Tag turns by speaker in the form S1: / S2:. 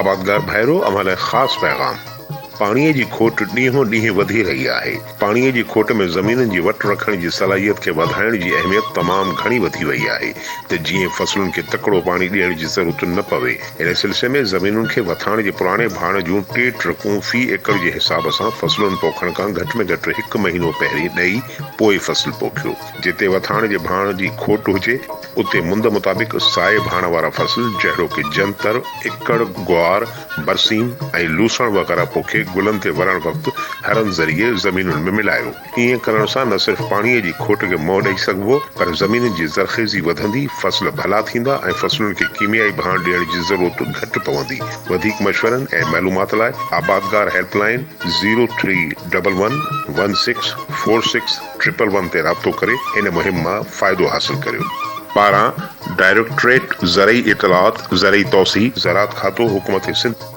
S1: آبادگار ڀائرو اوهان لاء خاص پيغام. پاڻيء جي کوٽ ڏينهون ڏينهن وڌي رهي آهي. پاڻيء جي کوٽ ۾ زمينن جي وٽ رکڻ جي صلاحيت کي وڌائڻ جي اهميت تمام گهڻي وڌي وئي آهي ته جيئن فصلن کي تڪڙو پاڻي ڏيڻ جي ضرورت نه پوي. ان سلسلي ۾ زمينن کي وٿاڻ جي پراڻي ڀاڻ جون ٽي ٽرڪون في ايڪڙ جي حساب سان فصلن پوکڻ کان گهٽ ۾ گهٽ هڪ مهينو پهرين ڏئي پوء فصل پوکيو. جتي وٿاڻ جي ڀاڻ جي کوٽ هجي، اتي مند مطابق سائي ڀاڻ وارا فصل جهڙوڪ جنتر، اڪڙ، گوار، برسيم ۽ لوسڻ وغيره پوکي گلن تي ورڻ وقت هرن ذريعي زمينن ۾ ملايو. ائين ڪرڻ سان نه صرف پاڻيء جي کوٽ کي منهن ڏئي سگهبو، پر زمينن جي زرخيزي وڌندي، فصل ڀلا ٿيندا ۽ فصلن کي ڪيميائي ڀاڻ ڏيڻ جي ضرورت گهٽ پوندي. وڌيڪ مشورن ۽ معلومات لاء آبادگار help line zero three double one one six four six triple one تي رابطو ڪري هن مهم مان فائدو حاصل ڪريو. پاران ڊائريڪٽريٽ زرعي اطلاعات، زرعي توسيع، زراعت کاتو، حڪومت سنڌ.